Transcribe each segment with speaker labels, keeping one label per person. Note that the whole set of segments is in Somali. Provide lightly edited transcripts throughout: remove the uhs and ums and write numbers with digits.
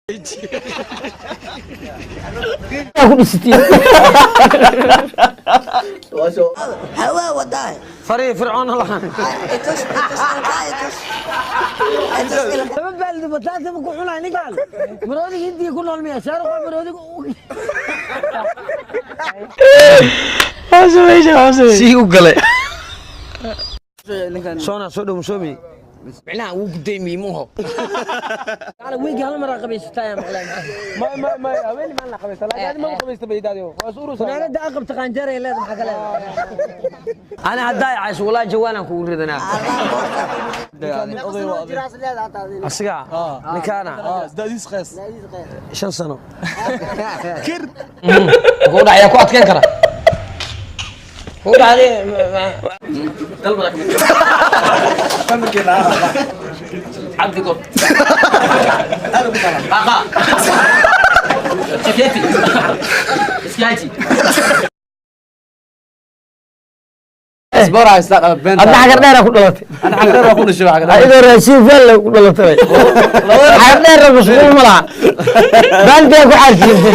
Speaker 1: Ku dhisitiin.
Speaker 2: Hawaa wadaa.
Speaker 1: Farii fircoon lahaan.
Speaker 2: Itus itus ilka itus. Itus ilka.
Speaker 1: Laba baaldi bataata ma ku cunaa ninkaan. Maroodiga Hindiya ku nool miya? Shaaruq maroodiga. Sii u galay. Soona soo dhow musoomi. Micnaha wuu guday miimuhu. Kala wiigi hal mar qabaysataa yaa maqlay.
Speaker 3: Ma haween ma la qabaysta, laakiin ma qabaysta baydaadi waa is urus.
Speaker 1: Funaanada aqab taqaan jaray leedahay, maxaa kale? Ana haddaa cays walaa jawaanan kugu ridanaa. Asiga ninkaana
Speaker 3: dadiis qees
Speaker 1: 5 sano. Kir. Ku dhacaya ku adkeyn kara. Ku dhacday.
Speaker 4: Cabdi god. Qaqa. Chaketi. Iskaaji.
Speaker 3: Isboor haysta been.
Speaker 1: Adna xagar dheer ku dhalatay.
Speaker 3: Ana xagar dheer ku dhashay, xagar.
Speaker 1: Ayadoo raashin falle ku dhalatay. Xagar dheer mashquul ma laha. Baaldiga ku xaarsiisay.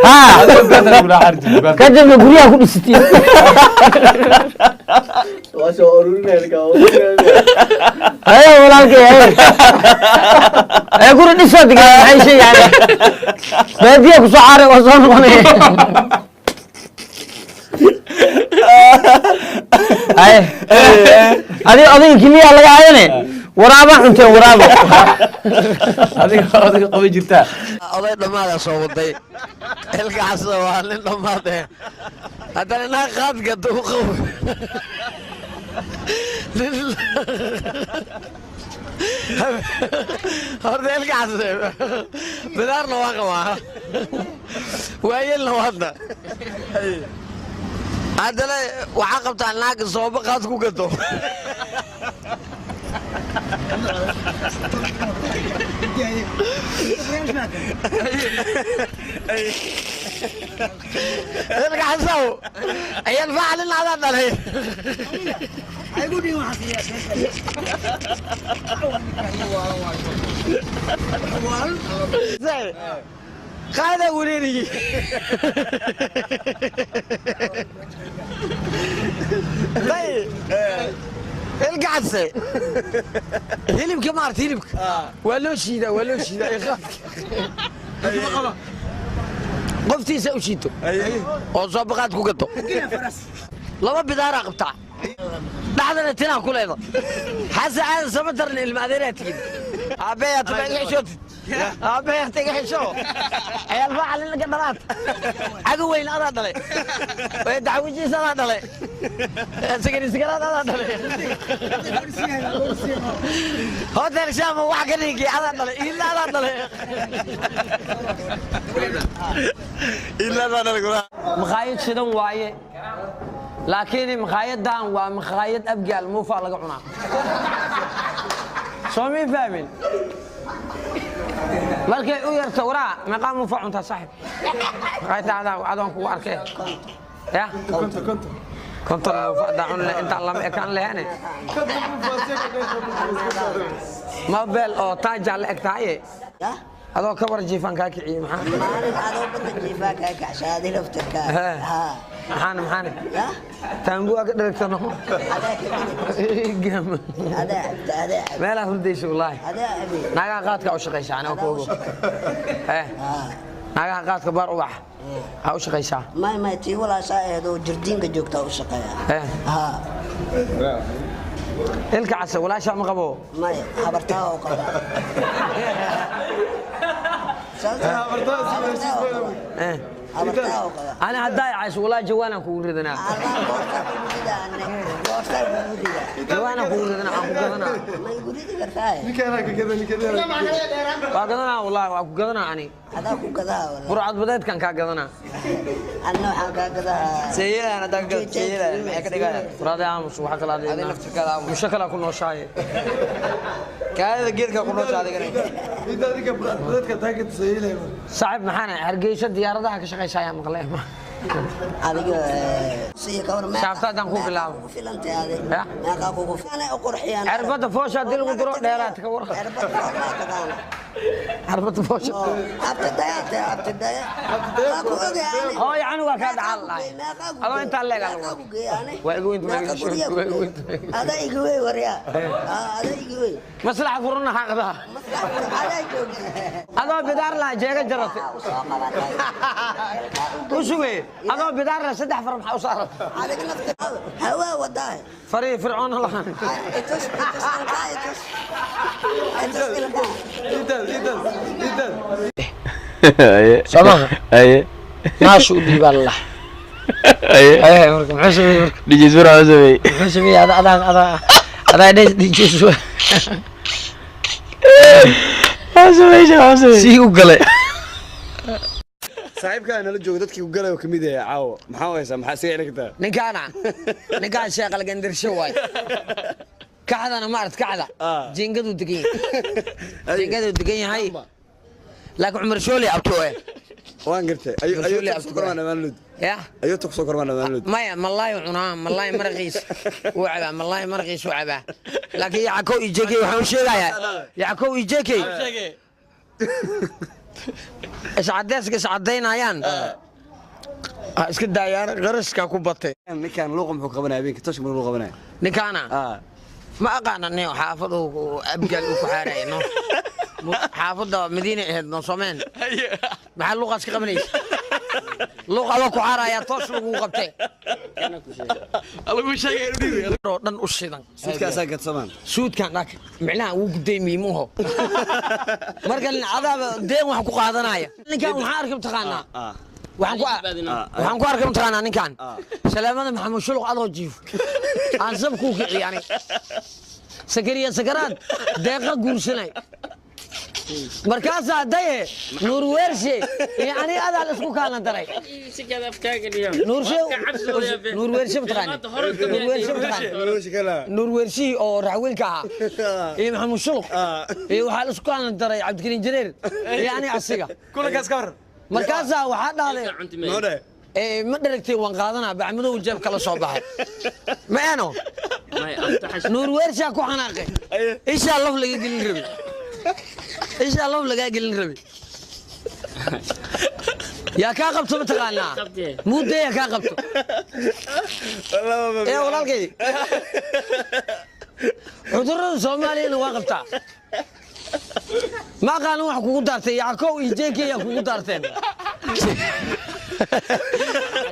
Speaker 1: Ha. Kadibna guryaha ku dhisitiin.
Speaker 5: Waa soo ururinaya.
Speaker 1: Haye walaalkay, haye. Ee guri dhisoo degan maxay sheegayaan? Baadiya ku soo caaray oo soo noqonaya. Haye. Adiga odayga keliya laga hayane. Waraaba cunteen waraabo.
Speaker 3: Adiga qaban jirtaa.
Speaker 6: Oday dhammaada soo waday ilkaasna waa nin dhammaad eh, haddana naa qaad gado u qabo nin horta ilkaas bidaarna waa qabaa, waayelna waadna, haddana waxaa qabtaa naaga sooba qaad ku gado. Ilkaxasow ayaan facalin adaa dhalay. Qaada wareerigi. Ilkacase hilibka maarta, hilibka waa loo shiidaa, waa loo shiidaa ee qaadka qoftiisa u shiito oo soo baqaad ku gato. Laba bidaaraa qabtaa, dhaxdana tinaa ku leeda. Xase aadan sama daran ilma adeeraa tigid. Aabbeeyaa taba iga xishootid, aabbeeyaa ta iga xisho. Ciyaalfaa calinka dhalaad cago weyn adaa dhalay, dacwajiis adaa dhalay, sigarisigaraad adaa dhalay, hotel shaama wax ka dhigi adaa dhalay, iila adaa dhalay, iila adaa dhalay.
Speaker 1: Makhaayad shidan waaye, laakiin makhaayaddan waa makhaayad abgaal muufaa laga cunaa. Soo mii fahmin? Markay u yarto waraa meeqaa muufa cuntaa saaxib? Makhaayadda adaa adoon kugu arkee ya 50 muufa adaa cun leh, intaan lama ekaan lehene mobel oo taajaa la eg tahaye. Adoo ka war jiifaan kaa kiciyey maxaa?
Speaker 2: Maalin adoo badda jiifaa kaa kacshaadi laftirkaa.
Speaker 1: Haa. Maxaana maxaana?
Speaker 2: Ya.
Speaker 1: Taanguwaa ka dheragtano.
Speaker 2: Adaa ka
Speaker 1: Gam.
Speaker 2: Adaa cabta, adaa cabta.
Speaker 1: Meelaa hurdaysa wallaahi.
Speaker 2: Adaa cabi.
Speaker 1: Naagaha qaadka u shaqaysaa anaa ku ogo. Eh. Naagaha qaadka baar ubax ha u shaqaysaa.
Speaker 2: May tii walaashaa ahayd oo jardiinka joogtaa u shaqeeya.
Speaker 1: Eh.
Speaker 2: Haa.
Speaker 1: Ilka case walaashaa ma qabo?
Speaker 2: May, habartaa oo qaba.
Speaker 1: Eh.
Speaker 2: Habartaa oo qaba.
Speaker 1: Ana haddaa cays walaa jawaanaan kugu ridanaa.
Speaker 2: Allah goortaa kugu ridaa anne. Goortaa kugu ridaa.
Speaker 1: Jawaanaan kugu ridanaa, aan ku gadanaa.
Speaker 2: Ma igu ridi kartaa?
Speaker 1: Waa gadanaa wallaahi, waa ku gadanaa ani.
Speaker 2: Adaa ku gadaa walaal.
Speaker 1: Burcad badeedkan kaa gadanaa.
Speaker 2: Anna waxaan kaa gadaa.
Speaker 6: Seeyadan haddaan gado, seeyadan maxay ka dhigayaan?
Speaker 1: Waraade aamus waxa kala
Speaker 6: Adiga laftirkaada aamus.
Speaker 1: Musho kalaa ku nooshaaye.
Speaker 6: Kaadida geedka ku noosha adigana.
Speaker 1: Saaxiib maxaana Hargeysa diyaaradaha ka shaqaysa ayaa maqlay.
Speaker 2: Adiga sii ka war meeqa.
Speaker 1: Shaafta haddaan ku bilaabo.
Speaker 2: Kugu filantay adiga.
Speaker 1: Ya.
Speaker 2: Meeqa kugu filan u qurxiyaan.
Speaker 1: Cirbada foosha haddii lagu duro dheeraad ka war.
Speaker 2: Cirbada fool ma taqaana.
Speaker 1: Cirbada foosha.
Speaker 2: Abtidaya abtidaya. Waa ku ogahay ani.
Speaker 1: Hooyo canugaa kaa dhacal lahay.
Speaker 2: Meeqa ku
Speaker 1: Adoo intaa leeg
Speaker 2: meeqa ku geey ani.
Speaker 1: Waa igu weyn
Speaker 2: Meeqa guryaha ku
Speaker 1: waa igu
Speaker 2: geey.
Speaker 1: weyn.
Speaker 2: Adaa igu wey waryaa. Adaa igu wey.
Speaker 1: Maslaxa furana xaqda.
Speaker 2: Maslax fur adaa joogtay.
Speaker 1: Adoo bidaar laha jeega jaratay.
Speaker 2: Waxaa u soo qabatay.
Speaker 1: U sugay. Adoo bidaar laha saddex far maxaa u saaran?
Speaker 2: Adiga naftaada hawaa wadaa.
Speaker 1: Farihii Fircoon lahaan.
Speaker 2: Itus itus ilkaa itus. Itus ilkaa.
Speaker 1: Soo maaha?
Speaker 4: Aye.
Speaker 1: Naashu u dhiibaa lalaha.
Speaker 4: Aye.
Speaker 1: Aye, marka muxuu sameeyey marka?
Speaker 4: DJ Zura wuxuu sameeyey.
Speaker 1: Muxuu sameeyey? Adaa adaa adaa adaa dhees DJ Zura.
Speaker 4: Wuxuu sameeyey, wuxuu sameeyey.
Speaker 1: Sii u galay.
Speaker 5: Saaxiibkaa nala jooga dadkii ku galay oo kamid yahay caawa. Maxaa u haysaa? Maxaa isaga celin kartaa?
Speaker 1: Ninkaana ninkaan sheekh algandirsho waay. Kacdana ma arad kacda. Jiingaduu degan yahay. Jiingaduu degan yahay. Laakiin Cumar Shooli abto eh.
Speaker 5: Waan gartay.
Speaker 1: Cumar Shooli
Speaker 5: Ayuu
Speaker 1: abto.
Speaker 5: kusoo kormaan dhammaan.
Speaker 1: Ya.
Speaker 5: Ayuu kusoo kormaan dhammaan.
Speaker 1: Maya malaay cunaa malaay maraqiis wuu cabaa malaay maraqiis wuu cabaa. Laakiin Yacow iyo JK waxaan u sheegayaa Yacow iyo JK iscadeeska iscadaynayaan ha iska daayaan qarashka ku batay.
Speaker 5: Ninkaan luuqa muxuu qabanaya habeenkii? Toshka muxuu qabanaya?
Speaker 1: Ninkaana ma aqaana nin xaafad uu abgaal uu ku xaaraya no. Xaafadda Madiina ahayd noo soomeen. Maxaa luuqaas ka qabanaysa? Luuqa waa ku xaaraya toos lagu qabtay.
Speaker 4: Lagu sheegay inuu dhiibay.
Speaker 1: Oo dhan u shidan.
Speaker 5: Suudkaasaa gadsamaan.
Speaker 1: Suudkan dhak micnaha wuu gudeymiyey muuho. Marka cadaaba deen wax ku qaadanaya. Ninkan waxaan arkay mataqaanaa. Waxaan ku arkay mataqaanaa ninkan. Salaamada Maxamed Shuluq adoo jiif. Aan sab kuu kiciy ani. Sakariya sakaraad deeqa guursanay. Markaasaa daye Nuur Weershe iyo ani adaa la isku kaalna daray. Nuur Weershe mataqaanaa. Nuur Weershe mataqaanaa. Nuur Weershihii oo raxweynka ahaa iyo Maxamed Shuluq iyo waxaa la isku kaalna daray Cabdikariin Jareer iyo ani asiga.
Speaker 3: Kulankaas ka waran.
Speaker 1: Markaasaa waxaa dhahday
Speaker 5: Muxuu dhahay?
Speaker 1: Ma dharagtay waan qaadanaa bacmadow jeebka la soo baxay. Ma eeno Nuur Weershaa ku xanaaqay. Ishaa laf laga gelin rabay. Ishaa laf lagaa gelin rabay. Yaa kaa qabto mataqaanaa? Muudee yaa kaa qabto? Ee walaalkay. Cudurrada Soomaaliyana waa qabtaa. Ma aqaanin wax kugu daartay Yacow iyo JK yaa kugu daarteen.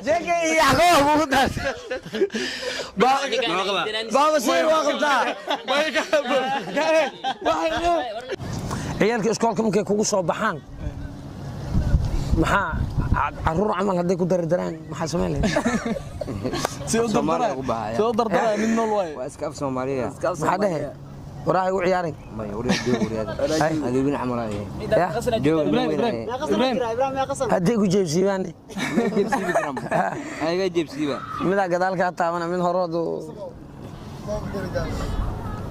Speaker 1: JK iyo Yacow yaa kugu daarteen. Baaba sir waa qabtaa. Ciyaalka iskoolka markay kugu soo baxaan maxaa caruur camal hadday ku dardaraan maxaa samayn lahayd?
Speaker 3: Si u dardara. Si u dardara nin nool waaye.
Speaker 7: Waa iska af Soomaaliya.
Speaker 1: Maxaa dhehe? Waraha igu ciyaaray.
Speaker 7: Maya wariga joog wariga. Adeegina camal ay.
Speaker 1: Ya.
Speaker 7: Joog
Speaker 3: Ibrahim Ibrahim.
Speaker 1: Hadday ku jeebsiibaan
Speaker 7: Jeebsiibi karam. Ayaga jeebsiiba.
Speaker 1: Midaa gadaal kaa taabana mid horoodu.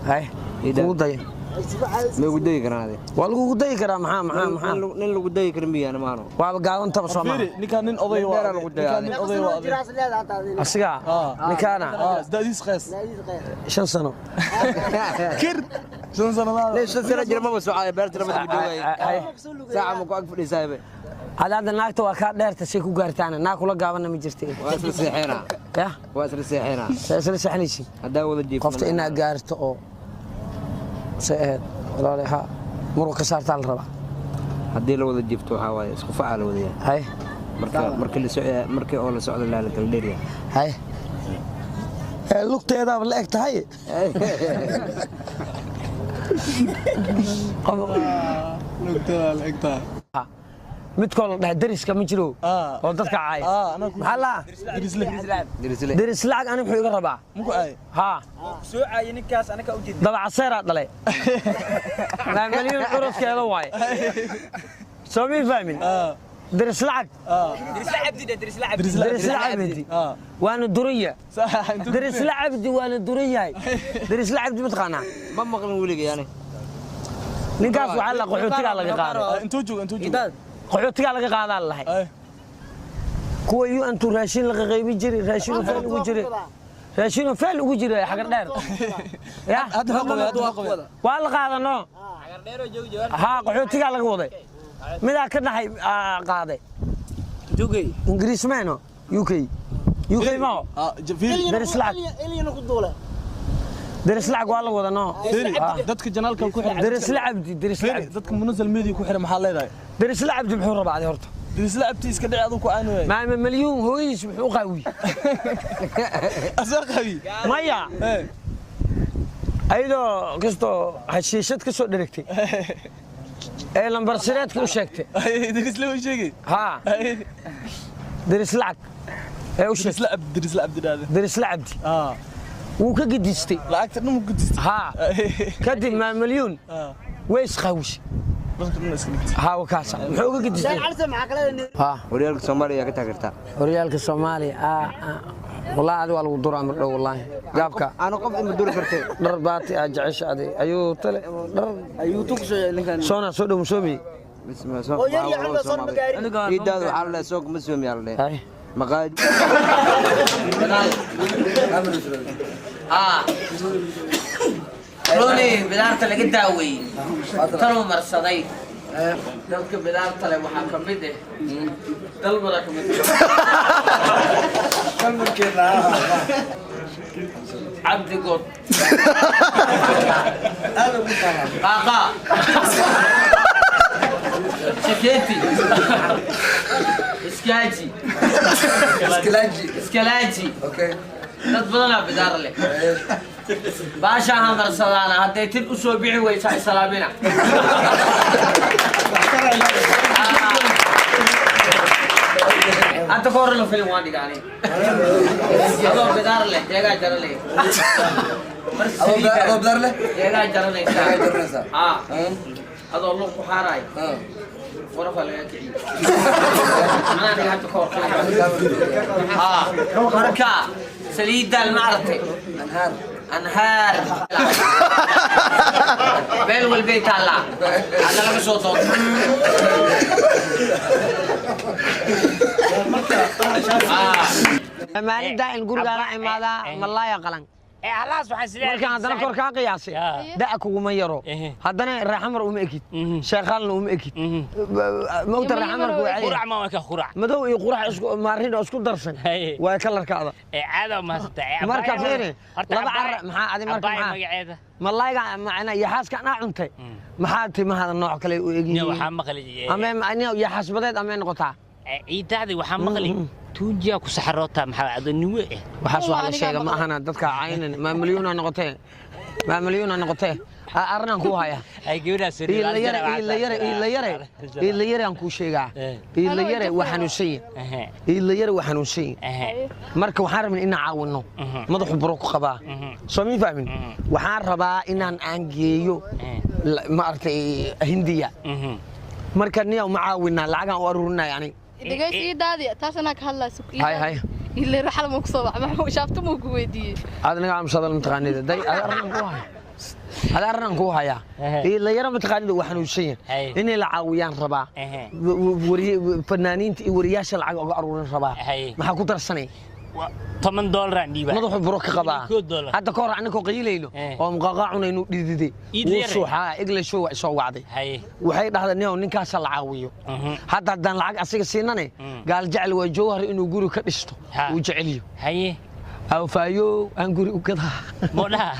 Speaker 1: Hay kugu daya.
Speaker 7: Ma ugu dayi karaan ade.
Speaker 1: Waa lagugu dayi karaa maxaa maxaa maxaa.
Speaker 7: Nin lagu dayi karin miyaan maano.
Speaker 1: Waaba gaabantaba soo maaha.
Speaker 3: Fiiri ninkaan nin oday waa.
Speaker 7: Dheeraa lagu dayaa.
Speaker 3: Ninkaan nin oday waa.
Speaker 1: Asiga ninkaana
Speaker 3: Da'diis qays.
Speaker 1: 5 sano.
Speaker 3: Kir. 5 sano.
Speaker 7: Nin 5 sano jira maba socday beerta lama joogay. Saaca ma ku ag fadhiisay.
Speaker 1: Hada hadda naagta waa kaa dheerta say ku gaartaana naag kula gaabanna ma jirta.
Speaker 7: Waa isla seexeena.
Speaker 1: Ya.
Speaker 7: Waa isla seexeena.
Speaker 1: Say isla seexanaysi.
Speaker 7: Hadaa wada jiifno.
Speaker 1: Qofta inaa gaarto oo say ahayd walaalahay ha muruq ka saartaa la rabaa.
Speaker 7: Haddii la wada jiifto waxaa waaye isku facaa la wadayaa.
Speaker 1: Hay.
Speaker 7: Marka marka la socda markii oo la socdo la kala dheeriya.
Speaker 1: Hay. Lugteedaaba la eg tahay.
Speaker 3: Lugteeda la eg tahay.
Speaker 1: Midkoo la dhahay dariska ma jiro oo dadka caaya. Maxaa la?
Speaker 7: Dirisle.
Speaker 1: Deris lacag ani wuxuu iga rabaa.
Speaker 3: Muku caay.
Speaker 1: Haa.
Speaker 8: Soo caayay ninkaas anaka u jeedin.
Speaker 1: Dabacaseeraa dhalay. Maalmaliyun curudkeeda waaye. Soo mii fahmin? Deris lacag.
Speaker 8: Dirisle cabdi dirisle cabdi.
Speaker 1: Derisle cabdi. Waana duraya. Derisle cabdi waana duran yahay. Derisle cabdi ma taqaanaa?
Speaker 7: Ma maqlin weligay ani.
Speaker 1: Ninkaas waxaa la qaxootigaa laga qaaday.
Speaker 3: Intuu joogo intuu joogo.
Speaker 1: Qaxootigaa laga qaadaa la lahay. Kuwa UN-tu raashin laga qaybin jiray, raashin oo feel ugu jiray, raashin oo feel ugu jiray xagar dheer. Ya waa la qaadano haa, qaxootigaa laga waday, midaa ka dhaxay qaaday Ingiriis meeno UK UK mao daris lacag, daris lacag waa la wada no.
Speaker 3: Dadka janaalka ku xiran,
Speaker 1: daris la cabdi, daris la cabdi,
Speaker 3: dadka Munazal Media ku xiran, maxaa leedahay?
Speaker 1: Daris la cabdi muxuu rabaa horta?
Speaker 3: Daris la cabdi iska dhici, aduu ku aanay.
Speaker 1: Maama milyuun hooyadiis muxuu qaawi?
Speaker 3: Asar qawi.
Speaker 1: Maya, ayadoo kastoo hashiishad ka soo dherigtay ee lambar sireedka u sheegtay.
Speaker 3: Daris la sheegay.
Speaker 1: Haa, daris lacag ee u sheegtay.
Speaker 3: Daris la cabdi dhaade.
Speaker 1: Daris la cabdi wuu ka gedistay
Speaker 3: lacagta dhan, wuu gedistay.
Speaker 1: Haa, kadib maa milyuun way isqaawishay. Haa, wakaasa muxuu uga gedistay? Haa,
Speaker 7: horyaalka Soomaaliya ka taageertaa?
Speaker 1: Horyaalka Soomaaliya wallahi adi waa lagu duraa mar dhow, wallahi gaabka.
Speaker 7: Ana qof ima duri kartay.
Speaker 1: Dhar baati aa jecesha adi ayuu tale dhar
Speaker 7: ayuu tu kusoo ninkan
Speaker 1: soona soo dhow musoomi.
Speaker 7: Iidaadu waxaa la dhahay soog ma soomi aa la dhahay maqaayad.
Speaker 6: Roni bidaarta laga daaweeyey tanuu marsaday. Dadka bidaarta leh waxaa ka mid ah dalmada ka mid cabdigood qaaqa shaketi iskaaji iskalaaji. Dad badanaa bidaar leh baashaa hamarsadaana hadday tin u soo bixi weysa islaamina. Hadda ka horna filim waan dhigaani adoo bidaar leh jeegaa jaranaya.
Speaker 7: Adoo bidaar leh
Speaker 6: jeegaa jaranaysaa, haa, adoo luq ku xaaraay qorofa laga kiciyo manaa dhiga hadda ka hor. Haa, marka saliidan ma aragtay
Speaker 7: Anhaar,
Speaker 6: anhaar meel walbay taallaa, hadda laga soo doonto.
Speaker 1: Maalintaa in gurigaana imaadaa malaaya qalan markaan haddana kor kaa qiyaasay, da' kuguma yaro, haddana raaxamar uma ekid, sheekaalna uma ekid, mogta raaxamarka waa madow iyo qurax isku maarin oo isku darsan waa kalarkaada. Marka fiiri laba cara maxaa adi marka maxaa malayga macna iyo xaaska anaa cuntay, maxaa timahaada nooc kale u egyihiin ama iyo xaasbadeed amay noqotaa?
Speaker 9: Ciidaadii waxaa maqli tuujiyaa ku saxarootaa, maxaa adoo niwe eh?
Speaker 1: Waxaas wax la sheega ma ahana, dadka caynan maa milyuuna noqotee, maa milyuuna noqotee, arrinaan kuu haya. Iilayare, iilayare, iilayare, iilayare aan kuu sheegaa. Iilayare waa xanuunsan yahay, iilayare waa xanuunsan yahay. Marka waxaan rabnay inaan caawinno, madaxu buro ku qabaa, soo mii fahmin? Waxaan rabaa inaan aan geeyo ma aragtay Hindiya. Marka niyaw ma caawinaa? Lacagaan u aruurinaya ani.
Speaker 2: Dhegeysi iidaadi, taas anaa ka hadlaa.
Speaker 1: Hay hay.
Speaker 2: Ilaa xal ma ku soo bax maxuu shaafta muu ku weydiiyey?
Speaker 1: Aad naga amsadal mataqaanida day, ad arrinaan kuu haya, ad arrinaan kuu hayaa. Iilayaro mataqaanida waa xanuunsan yahay, inay la caawiyaan rabaa, fanaaniinta iyo wariyaasha lacag uga aruurin rabaa. Maxaa ku darsanay?
Speaker 9: $10 aan dhiibaa.
Speaker 1: Madaxu buro ka qabaa. Hadda ka hor anigoo qayilayno oo muqaaqaacunaynu dhididay wuu suuxaa. English waa soo wacday, waxay dhahday nio ninkaasa la caawiyo. Hadda haddaan lacag asiga siinane, gaal jecel waa Jowhar inuu guri ka dhisto uu jeceliyo. Afaayo aan guri u gadaa.
Speaker 9: Modhaha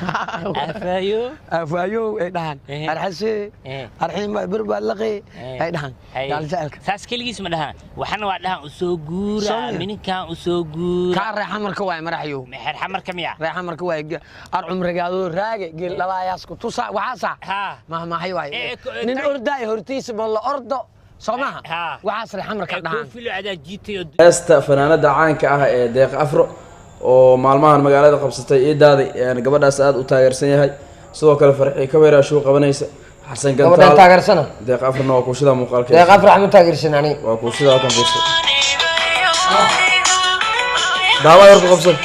Speaker 9: afaayo.
Speaker 1: Afaayo ay dhahaan, arxase arxiin baa bir baa laqe ay dhahaan gaal jecelka.
Speaker 9: Saas keligiis ma dhahaan, waxana waa dhahaan usoo guura mininkan usoo guura.
Speaker 1: Kaa reexamarka waay maraxyo.
Speaker 9: Reexamarka miya?
Speaker 1: Reexamarka waay ar cumrigaadoo raage geel dhalaayaas ku tusa waxaasa mahmahay waay nin ordaay hortiisa ma la ordo, soo maaha? Waxaas reexamarka dhahaan.
Speaker 5: Heesta fanaanada caanka ah ee Deeq Afro oo maalmahan magaalada qabsatay iidaaday, gabadhaas aada u taageersan yahay. Sidoo kale Farxii Kabeera shuu qabanaysa Xasan
Speaker 1: Gabadhan
Speaker 5: Gantaal
Speaker 1: taageersana.
Speaker 5: Deeq Afrona waa kuushida muuqaalkeeda.
Speaker 1: Deeq Afro ma taageersan ani.
Speaker 5: Waa kuushida, halkan fiirsa, daawaa yarku qabsan,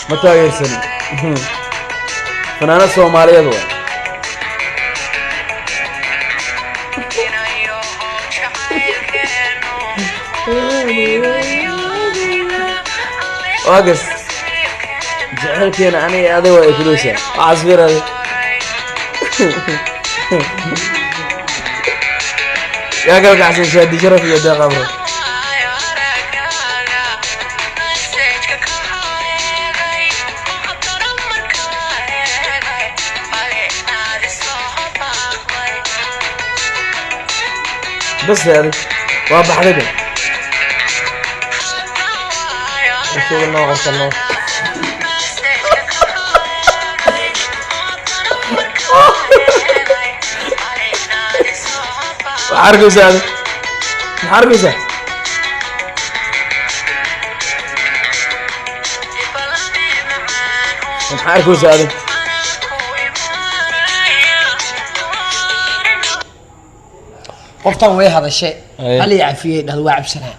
Speaker 5: ma taageersan fanaanad Soomaaliyeed waa. Waagas jaceylkeena aniga adag waa ikuleysaa waxaas fiiraday. Yaa kala kacsan Shaadi Sharaf iyo Deeq Afro. Bas adig waa baxday be.
Speaker 3: Isugu noo qabsano.
Speaker 5: Waxaa arkaysaa adig, maxaa arkaysaa? Maxaa arkaysaa adig?
Speaker 1: Qoftan way hadashay.
Speaker 5: Aye.
Speaker 1: Hal ii cafiyey dhahdo waa cabsanaa.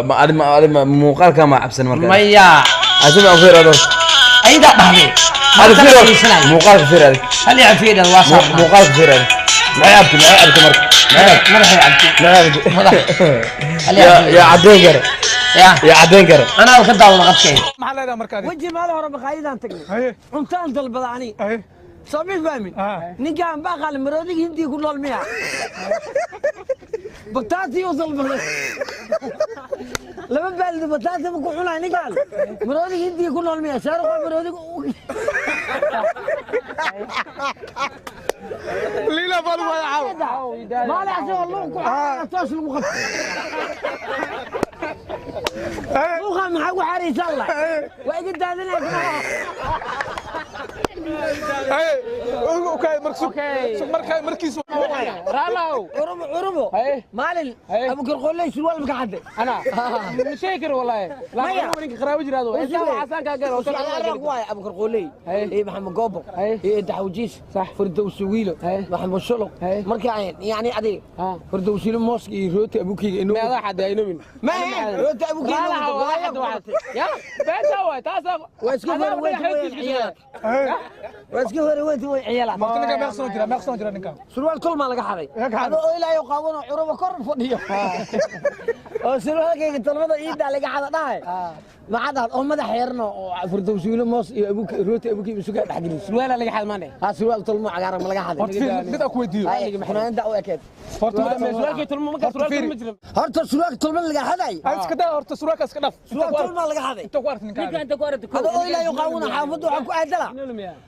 Speaker 5: Ma adi ma adi ma muuqaalka ma cabsan marka?
Speaker 1: Maya.
Speaker 5: Asima fiir ado.
Speaker 1: Ayadaa dhahday.
Speaker 5: Adi
Speaker 1: Marka
Speaker 5: fiir
Speaker 1: la fiirsanaayo.
Speaker 5: muuqaalka fiir adi.
Speaker 1: Hal ii cafiyey dhahdo waa saarnaa.
Speaker 5: Muuqaalka fiir adi. Maxay cabtay? Maxay cabtay marka? Maxay cabtay?
Speaker 1: Madaxay cabtay.
Speaker 5: Maxay cabtay?
Speaker 1: Madax. Hal ii
Speaker 5: yaa
Speaker 1: cafiyey.
Speaker 5: Yaa caddeyn kara?
Speaker 1: Ya.
Speaker 5: Yaa caddeyn kara?
Speaker 1: Anaa ka daawada qadkeen.
Speaker 10: Maxaa leedahay marka adiga?
Speaker 1: Weji maalin hore maqaayadaan tagnay.
Speaker 10: Haye.
Speaker 1: Cuntaan dalbada ani.
Speaker 10: Haye.
Speaker 1: Soo ma fahmin? Ninkaan baa qaali maroodiga hindiga ku nool miya? Bataati u dalbaday. Laba baaldi bataati ma ku cunay ninkaan? Maroodiga hindiga ku nool miya? Shaaruq maroodiga
Speaker 10: Liila baa lagu wada caawa.
Speaker 1: Maalin asagoo luuq ku xaaraya toos lagu qabtay. Luuqa maxaa ku xaaraysa Allah? Waa iga daadinaya.
Speaker 10: Haye. Okay, marka sug. Sug marka markiisu.
Speaker 3: Raalow.
Speaker 1: Curubo curubo. Maalin Abukar Qolley surwaal ma ka xaday?
Speaker 3: Ana ma sheegi karo wallahi.
Speaker 1: Maya.
Speaker 3: Laakiin ninka qaraawo jiraado inta xasan ka galo.
Speaker 1: Waay Abukar Qolley iyo Maxamed Goobo iyo Daxwajiis Firdows Wiilo Maxamed Shuluq marka yani adiga Firdows Wiilo mooska iyo rooti abukeyga inuu
Speaker 3: ma adaa xaday aynomin.
Speaker 1: Ma rooti abukeyga.
Speaker 3: Raalow waa xad waa ya beesha waay taas.
Speaker 1: Waa iska hore weynti way ciyaal. Waa iska hore weynti way ciyaal.
Speaker 10: Marka ninka meeq sano jira? Meeq sano jira ninka?
Speaker 1: Surwaal tolmaa laga xaday.
Speaker 10: Yaa ka xaday.
Speaker 1: Adoo ilaahay qaawan oo curuba kor fadhiyo oo surwaalkayga tolmada iidaa laga xada dhahay maxaa dhahad oo madax yarno oo Firdows Wiilo moos iyo abuki rooti abuki isuga dhex gelin.
Speaker 3: Surwaala laga xad maane.
Speaker 1: Ha, surwaal tolmo cagaaran ma laga xaday?
Speaker 10: Horta fiir, mid aan ku weydiiyo.
Speaker 1: Funaanada u ekeed.
Speaker 10: Horta
Speaker 3: surwaalkii tolmo marka
Speaker 10: Horta
Speaker 3: surwaal
Speaker 10: fiiri.
Speaker 3: ma jiro.
Speaker 1: Horta surwaalka tolmo laga xaday.
Speaker 10: Ay, iska daa horta surwaalka iska dhaf.
Speaker 1: Surwaal tolmo laga xaday.
Speaker 10: Inta ku aragtay ninka.
Speaker 9: Ninka inta ku aragtay kow.
Speaker 1: Adoo ilaahay qaawuna xaafaddu waxaa ku aadala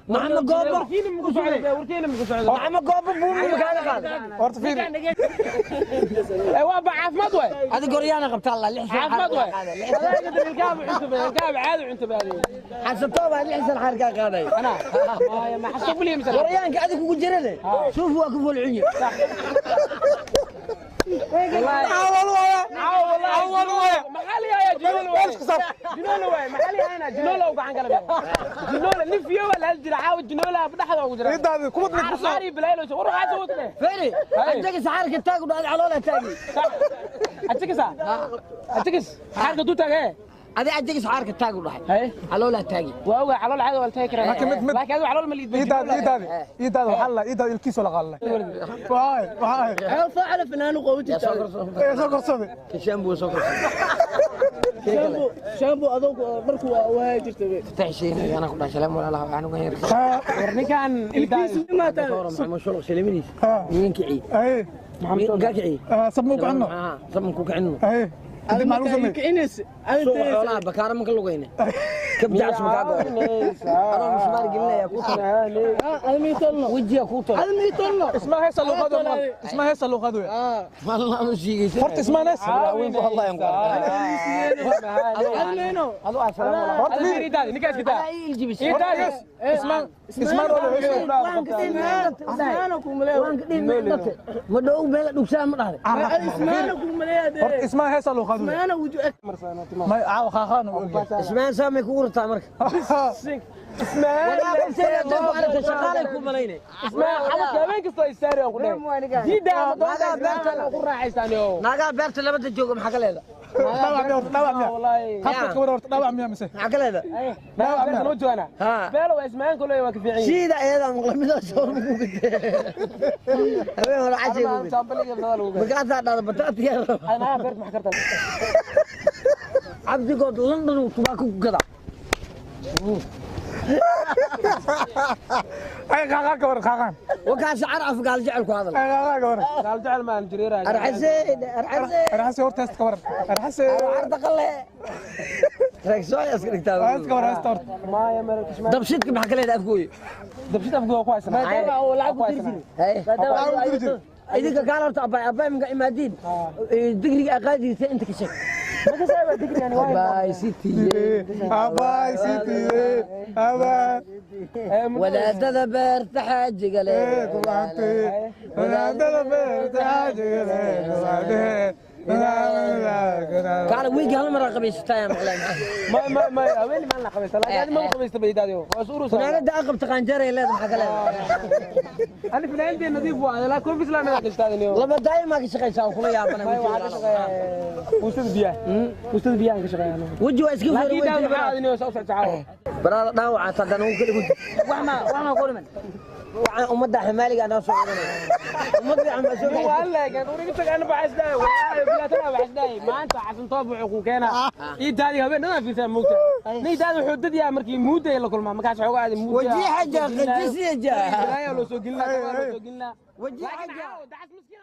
Speaker 1: Maxamed Goobo.
Speaker 3: Warkiina ma ku socdo, warkiina ma ku socdo.
Speaker 1: Maxamed Goobo buumi ma kaaga qaaday?
Speaker 10: Horta fiiri.
Speaker 3: Ee waa ba caafimaad waay.
Speaker 1: Adi goryaana qabtaa Allah 6 sano.
Speaker 3: Caafimaad waay. Walahi ilkaaba cunto ba ilkaaba caadi cunto ba adiga.
Speaker 1: Xasatoo baa 6 sano xaarkaa qaaday.
Speaker 3: Ana ma xasuub liya misal.
Speaker 1: Goryaanka adiga kugu jirane suuf waa ku folcunya.
Speaker 10: Awal waaya. Awal waaya.
Speaker 3: Maxaa ayaa jinool waay, jinool waay. Maxaa ana jinool oo gacan kala jinool nin fiyo waa la jira caawa jinool dhaxda ugu jira.
Speaker 10: Idaadi kuma dad ku soo.
Speaker 3: Saari bilaylo war waxaa soo wadne.
Speaker 1: Feri ajaga saxaarka taagu dhaad caloola taagi.
Speaker 3: Ajigisa ajigis xaarka du taagee.
Speaker 1: Adi ajaga saxaarka taagu dhahay caloola taagi.
Speaker 3: Waa ogaa calool caadi waa la taagi karaa.
Speaker 10: Laakiin mid
Speaker 3: laakiin adigu calool ma liid.
Speaker 10: Idaadi idaadi idaadi waxaa la idaadi ilkiiso la qaalay. Waay waay.
Speaker 7: Facala fanaanu qowti.
Speaker 10: Ee soo korsaday.
Speaker 1: Kishambu soo korsaday.
Speaker 7: Shaambo adoog markuu waa jirtay.
Speaker 1: Taxshiin ana ku dhahay salaam walaalaha waxaan uga heer.
Speaker 3: War ninkan
Speaker 7: ilkiisu maataan.
Speaker 1: Maxamed Shuluq Saliminiis miin kici.
Speaker 10: Ay.
Speaker 1: Maxamed Shuluq kici.
Speaker 10: Sabmu ku cunno.
Speaker 1: Sabmu ku kicino.
Speaker 10: Ay. Kadib maxaa lagu sameeyey?
Speaker 1: Suuqa xoolaha bakaara ma ka lugayne kabjacas ma kaa go'ay anoo musmaar gelinaya ku tolo wejiga ku tolo.
Speaker 10: Isma heesa luqadu mal. Isma heesa luqadu.
Speaker 1: Maalin aanu shiigaysan.
Speaker 10: Horta isma heesa.
Speaker 1: Weyn wallahi aan ku adu asalaam.
Speaker 10: Horta fiiri.
Speaker 3: Idaadi ninkaas kitaa.
Speaker 1: Iljibis.
Speaker 3: Idaadi.
Speaker 10: Isma isma
Speaker 1: ma dhow meel dhugsaa ma dhahday.
Speaker 10: Horta isma heesa luqadu. Ma caawa khaakhaan uu ogyahay.
Speaker 1: Ismaan saamay kugu rataa marka. Shaqaalay ku malaynay.
Speaker 3: Ismaan xabadka habeen kasta istaari aan ku dhahay diida ama doonta ku raaxaystaan oo.
Speaker 1: Naagaha beerta labada jooga maxaa ka leeda?
Speaker 10: Dhaawac miya horta? Dhaawac miya? Habka ka war horta dhaawac miya mise?
Speaker 1: Maxaa ka leeda?
Speaker 3: Dhaawac miya noo jooana beelo waa ismaan kale waa ka fiican.
Speaker 1: Shiida ayadaa maqla midoo soor ku gudee habeen hore cashay ku gudee markaasaa dhahda bataatiyaa.
Speaker 3: Naagaha beerta maxaa kartaa?
Speaker 1: Cabdigood London uu tubaako ku gadaa.
Speaker 10: Ay qaaqaan ka waran qaaqaan.
Speaker 1: Wakaas caraf gaal jecel ku hadal.
Speaker 10: Ay qaaqaan ka waran.
Speaker 3: Gaal jecel ma aan jireeraa.
Speaker 1: Arxaseen arxaseen.
Speaker 10: Arxaseen horta heesta ka waran. Arxaseen.
Speaker 1: Arda qalle. Reegsoo iska dhigtaa.
Speaker 10: Heesta ka waran heesta horta.
Speaker 3: Maaya meel kishmaa.
Speaker 1: Dabshidka maxaa ka leedahay afgooye?
Speaker 3: Dabshid afgooye ku haysanaa.
Speaker 1: Maadaama uu lacag ku diri jiray.
Speaker 10: Maadaama uu diri jiray.
Speaker 1: Idinka kaal horta abbay abbay minka imaadiin digriga aqaadiisa inta ka sheeg. Abbay city.
Speaker 10: Abbay city. Abbay.
Speaker 1: Wadaadada beerta xaajiga leh.
Speaker 10: Wadaadada beerta xaajiga leh.
Speaker 1: Kaala wiigi hal mar qabaysataa yaa maqleen.
Speaker 3: Ma haweeni maan la qabaysta laakiin adi ma qabaysta baydaadiyo. Waa is urus.
Speaker 1: Funaanada aqabta qaanjaray leedahay maxaa ka leedahay?
Speaker 3: Ani funaanadii nadiif waa laakiin koofis la meel gashtaadiniyo.
Speaker 1: Laba daay ma ka shaqeysaa kula yaabana.
Speaker 3: Waxaa ka shaqeeyaa fuustada biyaha. Fuustada biyaha ka shaqeeyaa.
Speaker 1: Waji waa iska
Speaker 3: furay. Laakiin daad maxaa adiniyo soo socdaa.
Speaker 1: Baraada dhaawaca haddana uu kala gudbi.
Speaker 8: Wax ma qoriman.
Speaker 1: Waxaan ummadda xamaaliga noo soo wadanaya. Ummad fiican baa soo
Speaker 3: Waa laakiin uriga tag ana baxasdaay wallahi bilaatana baxasdaay maanta xasan toob wuxuu ku keenaa ii daadi habeen dhan fiirsan moogta nii daadi wuxuu dad yaa markii muuday la kulmaa markaas wuxuu aaday muuday
Speaker 1: wajiha jaa qajisiya jaa
Speaker 3: loo soo gelinaa loo soo gelinaa
Speaker 1: wajiha jaa
Speaker 3: dacas miskiin.